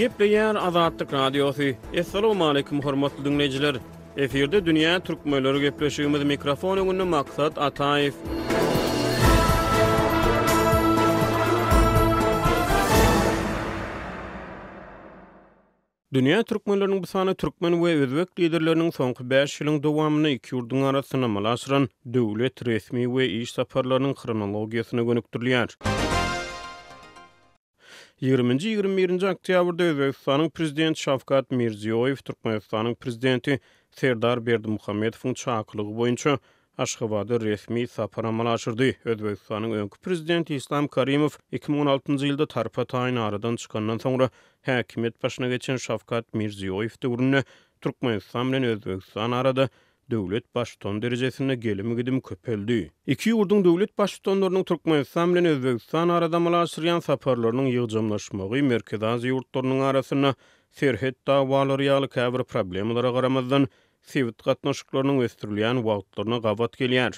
Gepleýär Azatlyk Radiosy. Assalamualaikum hormatly diňleýjiler. Efirde dünýä türkmenleri gepleşigimiz mikrofon öňünde Maksat Ataýew. Dünýä türkmenleriniň bu sany türkmen we özbek liderleriniň soňky bäş ýylyň dowamynda iki ýurduň arasynda amala aşyran döwlet, resmi we iş saparlarynyň hronologiýasyna gönükdirilýär. Ýigriminji, 21-nji oktýabrda Özbegistanyň Prezidenti Şawkat Mirziýoýew Türkmenistanyň Prezidenti Serdar Berdimuhamedowyň çakylygy boýunça Aşgabada resmi sapar amala aşyrdy. Özbegistanyň öňki Prezidenti Islam Karimow 2016-njy ýylda tarpa-taýyn aradan çykandan soňra häkimiýet başyna geçen Şawkat Mirziýoýew döwründe Türkmenistan bilen Özbegistan arada döwlet Baştutany derejesinde gelim-gidim köpeldi. Iki ýurduň döwlet Baştutanlarynyň Türkmenistan bilen Özbegistan arada amala aşyrýan saparlarynyň ýygjamlaşmagy Merkezi Aziýa ýurtlarynyň arasynda serhet dawalary ýaly käbir problemalara garamazdan, sebit gatnaşyklarynyň ösdürilýän wagtlaryna gabat gelýär.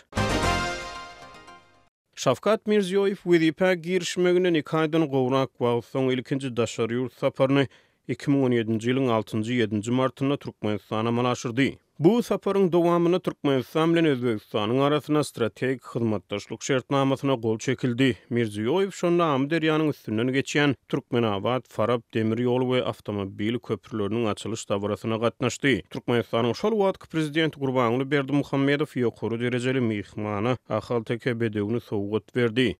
Şawkat Mirziýoýew wezipä girişmeginden iki aýdan gowrak wagt soň ilkinji daşary ýurt saparyny 2017-nji ýylyň altynjy-ýedinji martynda Türkmenistana amala aşyrdy. Bu saparyň dowamynda Türkmenistan bilen Özbegistanyň arasynda strategik hyzmatdaşlyk şertnamasyna gol çekildi. Mirziýoýew şonda Amyderýanyň üstünden geçýän Türkmenabat, Farap demir ýoly we awtomobil köprüleriniň açylyş dabarasyna gatnaşdy. Türkmenistanyň şol wagtky Prezidenti Gurbanguly Berdimuhamedow ýokary derejeli myhmana ahalteke bedewini sowgat berdi.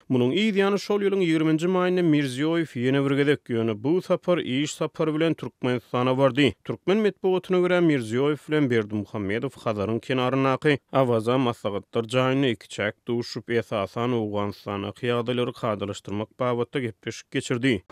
Munuň yz ýany şol ýylyň ýigriminji maýynda Mirziýoýew ýene bir gezek, ýöne bu sapar iş sapary bilen Türkmenistana bardy. Türkmen metbugatyna görä, Mirziýoýew bilen Berdimuhamedow Hazaryň kenaryndaky Awaza maslahatlar jaýynda ikiçäk duşup, esasan Owganystandaky ýagdaýlary kadalaşdyrmak babatda gepleşik geçirdi.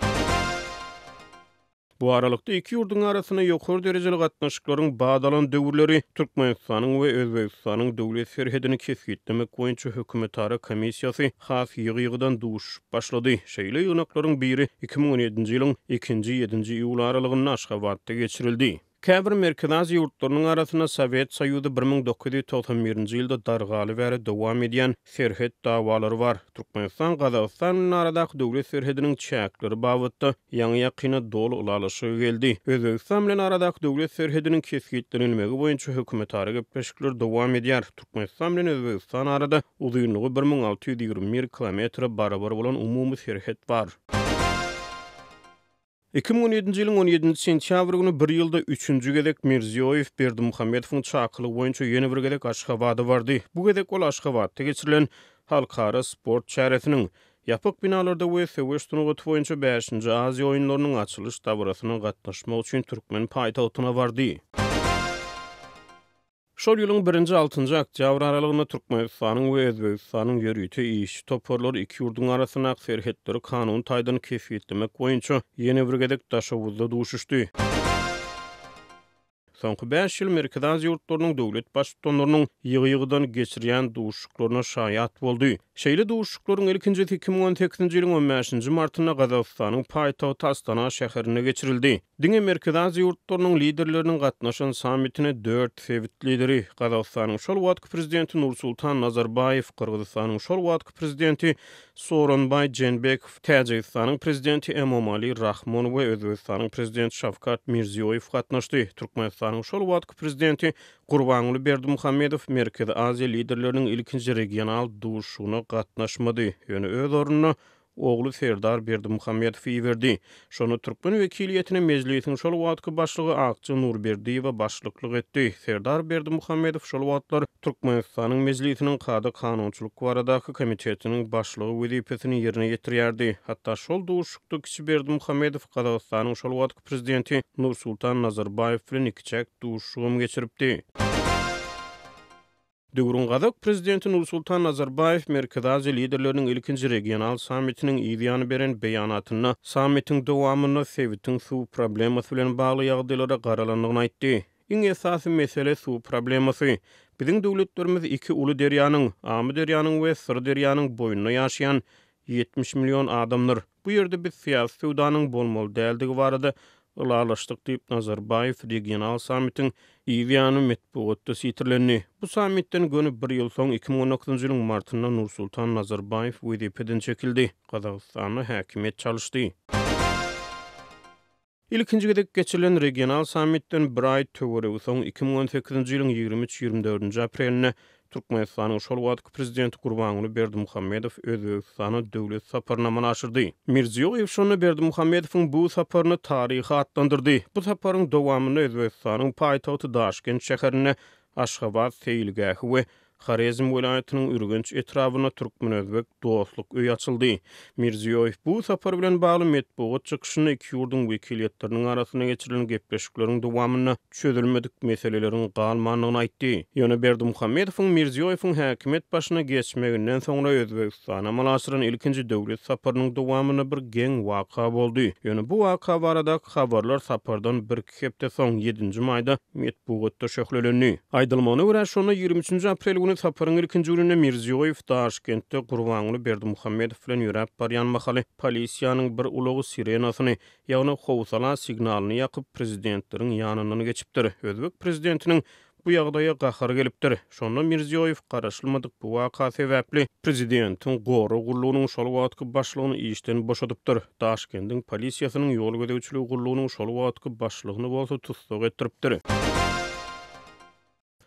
Bu aralykda, iki ýurduň arasynda ýokary derejeli gatnaşyklaryň bat alan döwürleri Türkmenistanyň we Özbegistanyň döwlet serhedini kesgitlemek boýunça hökümetara komissiýasy has ýygy-ýygydan duşuşyp başlady. Şeýle ýygnaklaryň biri 2017-nji ýylyň ikinji-ýedinji iýul aralygynda Aşgabatda geçirildi. Käbir Merkezi Aziýa ýurtlarynyň arasynda Sowet Soýuzy 1991-nji ýylda dargaly bäri dowam edýän serhet dawalary bar. Türkmenistan Gazagystan bilen aradaky döwlet serhediniň çäkleri babatda ýaňy-ýakynda doly ylalaşyga geldi. Özbegistan bilen aradaky döwlet serhediniň kesgitlenilmegi boýunça hökümetara gepleşikler dowam edýär. Türkmenistan bilen Özbegistan arada uzynlygy 1621 kilometre barabar bolan umumy serhet bar. 2017-nji ýylyň on ýedinji sentýabr güni bir ýylda üçünji gezek Mirziýoýew Berdimuhamedowyň çakylygy boýunça ýene bir gezek Aşgabada bardy. Bu gezek ol Aşgabatda geçirilen halkara sport çäresiniň, ýapyk binalarda we söweş sungaty boýunça bäşinji Aziýa oýunlarynyň açylyş dabarasyna gatnaşmak üçin türkmen paýtagtyna bardy. Şol ýylyň birinji-altynjy oktýabr aralygynda Türkmenistanyň we Özbegistanyň ýörite işçi toparlary iki ýurduň arasyndaky serhetleri kanuny taýdan kesgitlemek boýunça ýene bir gezek Daşoguzda duşuşdy. Soňky bäş ýyl Merkezi Aziýa ýurtlarynyň döwlet Baştutanlarynyň ýygy-ýygydan geçirýän duşuşyklaryna şaýat boldy. Şeýle duşuşyklaryň ilkinjisi 2018-nji ýylyň on bäşinji martynda Gazagystanyň paýtagty Astana şäherinde geçirildi. Diňe Merkezi Aziýa ýurtlarynyň liderleriniň gatnaşan sammitine dört sebit lideri, Gazagystanyň şol wagtky prezidenti Nursultan Nazarbaýew, Gyrgyzystanyň şol wagtky prezidenti Sooronbaý Jeenbekow, Täjigistanyň prezidenti Emomali Rahmon we Özbegistanyň prezidenti Şawkat Mirziýoýew gatnaşdy. Türkmenistanyň şol wagtky prezidenti Gurbanguly Berdimuhamedow Merkezi Aziýa liderleriniň ilkinji regional duşuşygyna gatnaşmady, ýöne öz ornuna ogly Serdar Berdimuhamedowy iberdi. Şonda türkmen wekiliýetine Mejlisiň şol wagtky başlygy Akja Nurberdiýewa başlyklyk etdi. Serdar Berdimuhamedow şol wagtlar Türkmenistanyň Mejlisiniň Kada-kanunçylyk baradaky komitetiniň başlygy wezipesini ýerine ýetirýärdi. Hatda şol duşuşykda kiçi Berdimuhamedow Gazagystanyň şol wagtky prezidenti Nursultan Nazarbaýew bilen ikiçäk duşuşygam geçiripdi. Döwrüň gazak prezidenti Nursultan Nazarbaýew Merkezi Aziýa liderleriniň ilkinji regional sammitiniň yz ýany beren beýanatynda sammitiň dowamynda sebitiň suw problemasy bilen bagly ýagdaýlara garalandygyny aýtdy. Iň esasy mesele suw problemasy. Biziň döwletlerimiz iki uly derýanyň, Amyderýanyň we Syrderýanyň boýunda ýaşaýan 70 million adamdyr. Bu ýerde biz syýasy söwdanyň bolmaly däldigi barada ylalaşdyk diýip, Nazarbaýew regional sammitiň yz ýany metbugatda sitirlendi. Bu sammitden göni bir ýyl soň, 2019-njy ýylyň martynda Nursultan Nazarbaýew wezipeden çekildi, Gazagystanda häkimiýet çalyşdy. Ilkinji gezek geçirilen regional sammitden bir aý töweregi soň, 2018-nji ýylyň 23-24 nji aprelinde Türkmenistanyň şol wagtky Prezidenti Gurbanguly Berdimuhamedow Özbegistana döwlet saparyny amala aşyrdy. Mirziýoýew şonda Berdimuhamedowyň bu saparyny taryhy atlandyrdy. Bu saparyň dowamynda Özbegistanyň paýtagty Daşkent şäherinde Aşgabat seýilgähi we Horezm welaýatynyň Ürgenç etrabynda türkmen-özbek dostluk öýi açyldy. Mirziýoýew bu sapar bilen bagly metbugat çykyşynda iki ýurduň wekiliýetleriniň arasynda geçirilen gepleşikleriň dowamynda çözülmedik meseleleriň galmandygyny aýtdy. Ýöne Berdimuhamedowyň Mirziýoýewiň häkimiýet başyna geçmeginden soňra Özbegistana amala aşyran ilkinji döwlet saparynyň dowamynda bir geň waka boldy. Ýöne bu waka baradaky habarlar sapardan birki hepde soň, ýedinji maýda metbugatda şöhlelendi. Aýdylmagyna görä, şonda 23 nji aprel güni saparyň ilkinji gününde Mirziýoýew Daşkentde Gurbanguly Berdimuhamedow bilen ýöräp barýan mahaly polisiýanyň bir ulagy sirenasyny, ýagny howsala signalyny ýakyp, prezidentleriň ýanyndan geçipdir. Özbek prezidentiniň bu ýagdaýa gahary gelipdir. Şonda Mirziýoýew garaşylmadyk bu waka sebäpli prezidentiň gorag gullugynyň şol wagtky başlygyny işden boşadypdyr. Daşkendiň polisiýasynyň ýol gözegçiligi gullugynyň şol wagtky başlygyny bolsa tussag etdiripdir.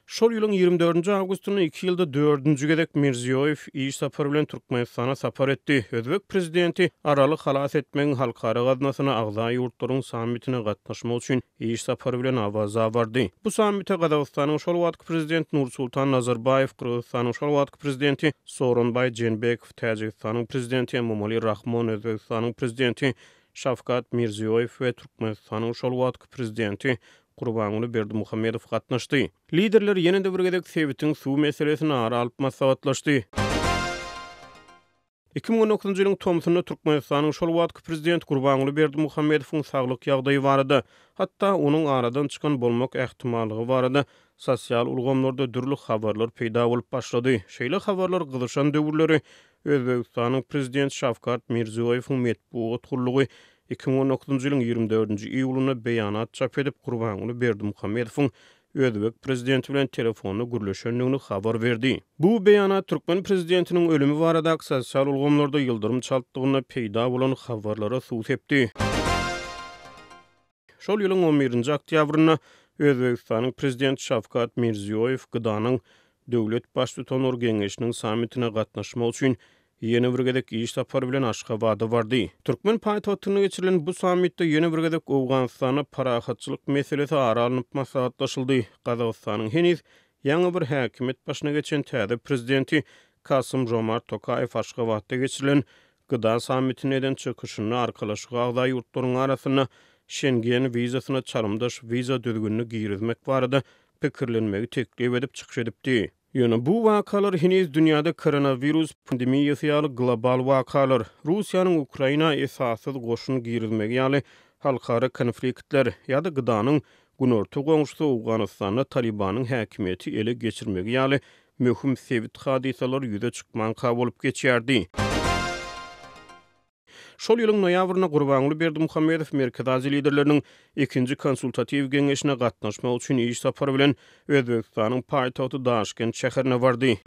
Şol ýylyň 24 nji awgustynda iki ýylda dördünji gezek Mirziýoýew iş sapary bilen Türkmenistana sapar etdi. Özbek prezidenti Araly halas etmegiň halkara gaznasyna agza ýurtlaryň sammitine gatnaşmak üçin iş sapary bilen Awaza bardy. Bu sammite Gazagystanyň şol wagtky prezidenti Nursultan Nazarbaýew, Gyrgyzystanyň şol wagtky prezidenti Sooronbaý Jeenbekow, Täjigistanyň prezidenti Emomali Rahmon, Özbegistanyň prezidenti Şawkat Mirziýoýew we Türkmenistanyň şol wagtky prezidenti Gurbanguly Berdimuhamedow gatnaşdy. Liderler ýene-de bir gezek sebitiň suw meselesini ara alyp maslahatlaşdy. 2019-njy ýylyň tomsunda Türkmenistanyň şol wagtky prezidenti Gurbanguly Berdimuhamedowyň saglyk ýagdaýy barada, hatda onuň aradan çykan bolmak ähtimallygy barada sosial ulgamlarda dürli habarlar peýda bolup başlady. Şeýle habarlar gyzyşan döwürleri Özbegistanyň prezidenti Şawkat Mirziýoýewiň metbugat gullugy 2019-njy ýylyň 24-nji iýulynda beýanat çap edip, Gurbanguly Berdimuhamedowyň özbek prezidenti bilen telefonda gürleşendigini habar berdi. Bu beýanat türkmen prezidentiniň ölümi baradaky sosial ulgamlarda ýyldyrym çaltlygynda peýda bolan habarlara suw sepdi. Şol ýylyň on birinji oktýabrynda Özbegistanyň Prezidenti Şawkat Mirziýoýew GDA-nyň Döwlet Baştutanlar Geňeşiniň sammitine gatnaşmak üçin ýene bir gezek iş sapary bilen Aşgabada bardy. Türkmen paýtagtynda geçirilen bu sammitde ýene bir gezek Owganystanda parahatçylyk meselesi ara alnyp maslahatlaşyldy. Gazagystanyň heniz ýaňy bir häkimiýet başyna geçen täze prezidenti Kasym-Žomart Tokaýew Aşgabatda geçirilen GDA sammitinde eden çykyşynda Arkalaşyga agza ýurtlaryň arasynda Şengen wizasyna çalymdaş wiza düzgünini girizmek barada pikirlenmegi teklip edip çykyş edipdi. Ýöne bu wakalar heniz dünýäde koronawirus pandemiýasy ýaly global wakalar, Russiýanyň Ukraina esassyz goşun girizmegi ýaly halkara konfliktler ýa-da GDA-nyň günorta goňşusy Owganystanda Talibanyň häkimiýeti ele geçirmegi ýaly möhüm sebit hadysalary ýüze çykmanka bolup geçýärdi. Şol ýylyň noýabrynda Gurbanguly Berdimuhamedow Merkezi Aziýa liderleriniň ikinji konsultatiw geňeşine gatnaşmak üçin iş sapary bilen Özbegistanyň paýtagty Daşkent şäherine bardy.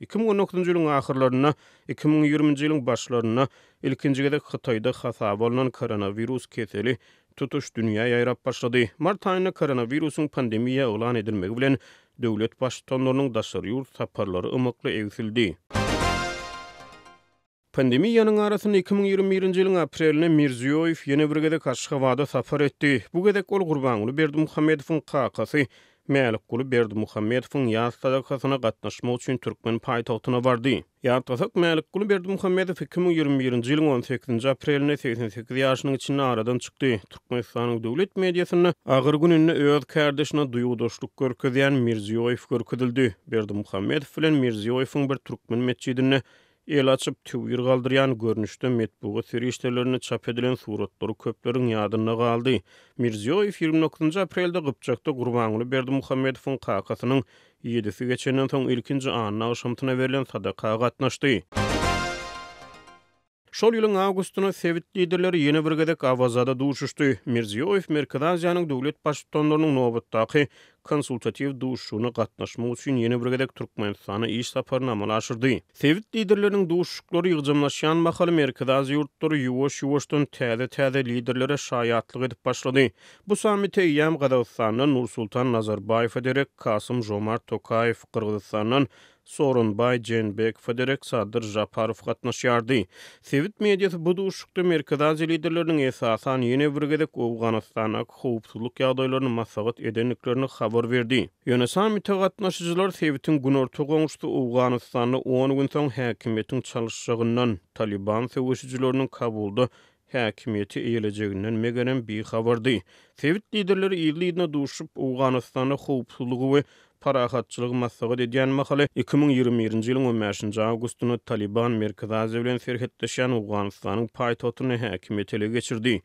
2019-njy ýylyň ahyrlarynda, 2020-nji ýylyň başlarynda ilkinji gezek Hytaýda hasaba alnan koronawirus keseli tutuş dünýä ýaýrap başlady. Mart aýynda koronawirusyň pandemiýa yglan edilmegi bilen döwlet Baştutanlarynyň daşary ýurt saparlary ymykly egsildi. Pandemiýanyň arasynda 2021-nji ýylyň aprelinde Mirziýoýew ýene bir gezek Aşgabada sapar etdi. Bu gezek ol Gurbanguly Berdimuhamedowyň kakasy Mälikguly Berdimuhamedowyň ýas sadakasyna gatnaşmak üçin türkmen paýtagtyna bardy. Ýatlasak, Mälikguly Berdimuhamedow 2021-nji ýylyň on sekizinji aprelinde 88 ýaşynyň içinde aradan çykdy. Türkmenistanyň döwlet mediasynda agyr gününde öz kärdeşine duýgudaşlyk görkezýän Mirziýoýew görkezildi. Berdimuhamedow bilen Mirziýoýewiň bir türkmen metjidinde el açyp, töwir galdyrýan görnüşde metbugat serişdelerinde çap edilen suratlary köpleriň ýadynda galdy. Mirziýoýew 29-njy aprelde Gypjakda Gurbanguly Berdimuhamedowyň kakasynyň ýedisi geçenden soň ilkinji anna agşamsyna berlen sadaka gatnaşdy. Şol ýylyň awgustynda sebit liderleri ýene bir gezek Awazada duşuşdy. Mirziýoýew Merkezi Aziýanyň döwlet Baştutanlarynyň nobatdaky. Konsultatiw duşuşygyna gatnaşmak üçin ýene bir gezek Türkmenistana iş saparyny amala aşyrdy. Sebit liderleriniň duşuşyklary ýygjamlaşýan mahaly Merkezi Aziýa ýurtlary ýuwaş-ýuwaşdan täze-täze liderlere şaýatlyk edip başlady. Bu sammite eýýäm Gazagystandan Nursultan Nazarbaýewe derek Kasym-Žomart Tokaýew, Gyrgyzystandan Sooronbaý Jeenbekowa derek Sadyr Žaparow gatnaşýardy. Sebit mediasy bu duşuşykda Merkezi Aziýa liderleriniň esasan ýene bir gezek Owganystandaky howpsuzlyk ýagdaýlaryny maslahat edendiklerini habar berdi. Ýöne sammite gatnaşyjylar sebitiň günorta goňşusy Owganystanda on gün soň häkimiýetiň çalyşjagyndan, Talyban söweşijileriniň Kabulda häkimiýeti eýelejeginden megerem bihabardy. Sebit liderleri yzly-yzyna duşup, Owganystanda howpsuzlygy we parahatçylygy maslahat edýän mahaly, 2021-nji ýylyň on bäşinji awgustynda Talyban Merkezi Aziýa bilen serhetleşýän Owganystanyň paýtagtynda häkimiýeti ele geçirdi.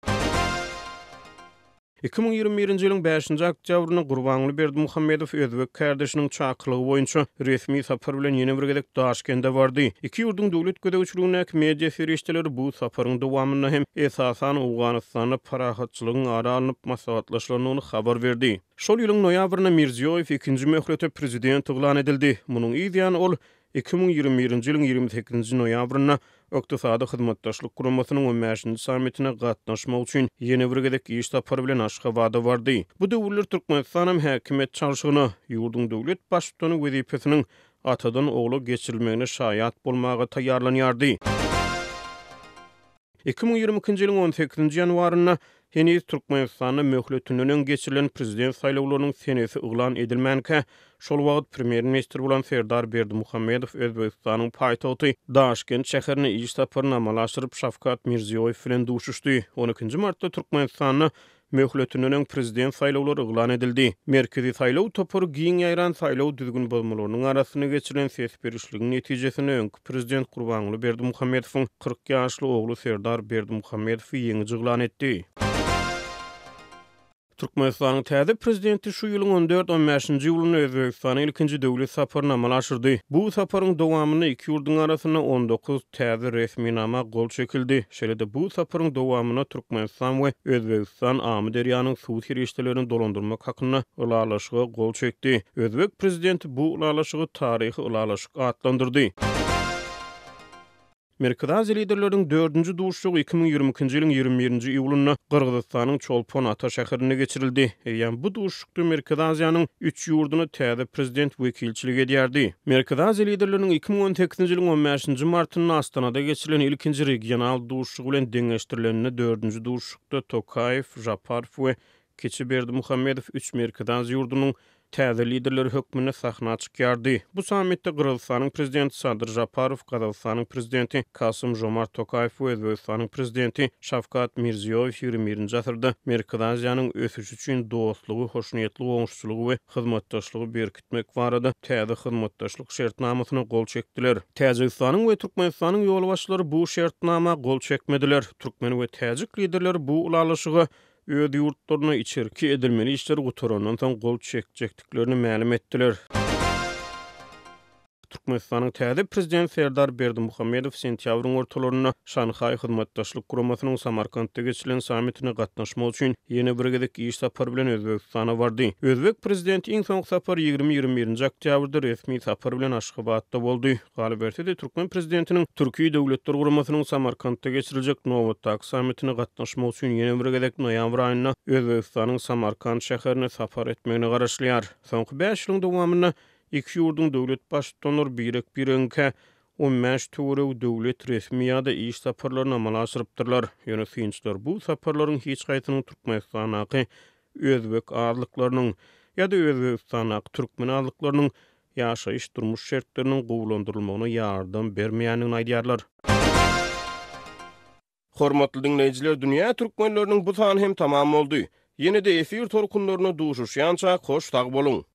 2021-nji ýylyň bäşinji oktýabrynda Gurbanguly Berdimuhamedow özbek kärdeşiniň çakylygy boýunça resmi sapar bilen ýene bir gezek Daşkende bardy. Iki ýurduň döwlet gözegçiligindäki media serişdeleri bu saparyň dowamynda hem esasan Owganystanda parahatçylygyň ara alnyp maslahatlaşylandygyny habar berdi. Şol ýylyň noýabrynda Mirziýoýew ikinji möhlete prezident yglan edildi. Munuň yz ýany ol 2021-nji ýylyň 28-nji noýabrynda Ykdysady Hyzmatdaşlyk Guramasynyň on bäşinji sammitine gatnaşmak üçin ýene bir gezek iş sapary bilen Aşgabada bardy. Bu döwürler Türkmenistanam häkimiýet çalşygyna, ýurduň döwlet Baştutany wezipesiniň atadan ogla geçirilmegine şaýat bolmaga taýýarlanýardy. 2022-nji ýylyň on sekizinji ýanwarynda heniz Türkmenistanda möhletinden öň geçirilen prezident saýlawlarynyň senesi yglan edilmänkä, şol wagt premýer-ministr bolan Serdar Berdimuhamedow Özbegistanyň paýtagty Daşkent şäherine iş saparyny amala aşyryp, Şawkat Mirziýoýew bilen duşuşdy. On ikinji martda Türkmenistanda Möhletinden öň prezident saýlawlary yglan edildi. Merkezi saýlaw topary giň ýaýran saýlaw düzgün bozmalarynyň arasynda geçirilen ses berişligiň netijesinde öňki prezident Gurbanguly Berdimuhamedowyň 40 ýaşly ogly Serdar Berdimuhamedowy ýeňiji yglan etdi. Türkmenistanyň täze prezidenti şu ýylyň on dört-on bäşinji iýulynda Özbegistana ilkinji döwlet saparyny amala aşyrdy. Bu saparyň dowamynda iki ýurduň arasynda 19 täze resminama gol çekildi. Şeýle-de bu saparyň dowamynda Türkmenistan we Özbegistan Amyderýanyň suw serişdelerini dolandyrmak hakynda ylalaşyga gol çekdi. Özbek prezidenti bu ylalaşygy taryhy ylalaşyk atlandyrdy. Merkezi Aziýa liderleriniň dördünji duşuşygy 2022-nji ýylyň 21-nji iýulynda Gyrgyzystanyň Çolpon-Ata şäherinde geçirildi. Eýýäm bu duşuşykda Merkezi Aziýanyň üç ýurduna täze prezident wekilçilik edýärdi. Merkezi Aziýa liderleriniň 2018-nji ýylyň on bäşinji martynda Astanada geçirilen ilkinji regional duşuşygy bilen deňeşdirilende dördünji duşuşykda Tokaýew, Žaparow we Kiçi Berdimuhamedow üç Merkezi Aziýa ýurdunyň täze liderleri hökmünde sahna çykýardy. Bu sammitde Gyrgyzystanyň Prezidenti Sadyr Žaparow, Gazagystanyň Prezidenti Kasym-Žomart Tokaýew we Özbegistanyň Prezidenti Şawkat Mirziýoýew ýigrimi birinji asyrda Merkezi Aziýanyň ösüşi üçin dostlugy, hoşniýetli goňşuçylygy we hyzmatdaşlygy berkitmek barada täze hyzmatdaşlyk şertnamasyna gol çekdiler. Täjigistanyň we Türkmenistanyň ýolbaşçylary bu şertnama gol çekmediler. Türkmen we täjik liderleri bu ylalaşyga öz ýurtlarynda içerki edilmeli işler gutarandan soň gol çekjekdiklerini mälim etdiler. Türkmenistanyň täze Prezidenti Serdar Berdimuhamedow sentýabryň ortalarynda Şanhaý Hyzmatdaşlyk Guramasynyň Samarkantda geçirilen sammitine gatnaşmak üçin ýene bir gezek iş sapary bilen Özbegistana bardy. Özbek Prezidenti iň soňky sapar ýigrimi-ýigrimi birinji oktýabrda resmi sapar bilen Aşgabatda boldy. Galyberse-de, türkmen prezidentiniň Türki Döwletler Guramasynyň Samarkantda geçiriljek nobatdaky sammitine gatnaşmak üçin ýene bir gezek noýabr aýynda Özbegistanyň Samarkant şäherine sapar etmegine garaşylýar. Soňky bäş ýylyň dowamynda iki ýurduň döwlet Baştutanlary birek-biregiňkä on bäş töweregi döwlet resmi ýa-da iş saparlaryny amala aşyrypdyrlar. Ýöne synçylar bu saparlaryň hiç haýsynyň Türkmenistandaky özbek azlyklarynyň ýa-da Özbegistandaky türkmen azlyklarynyň ýaşaýyş-durmuş şertleriniň gowulandyrylmagyna ýardam bermeýändigini aýdýarlar. Hormatly diňleýjiler Dünýä Türkmenleriniň bu sany hem tamam boldy. Ýene-de efir tolkunlarynda duşuşýançak hoş sag boluň!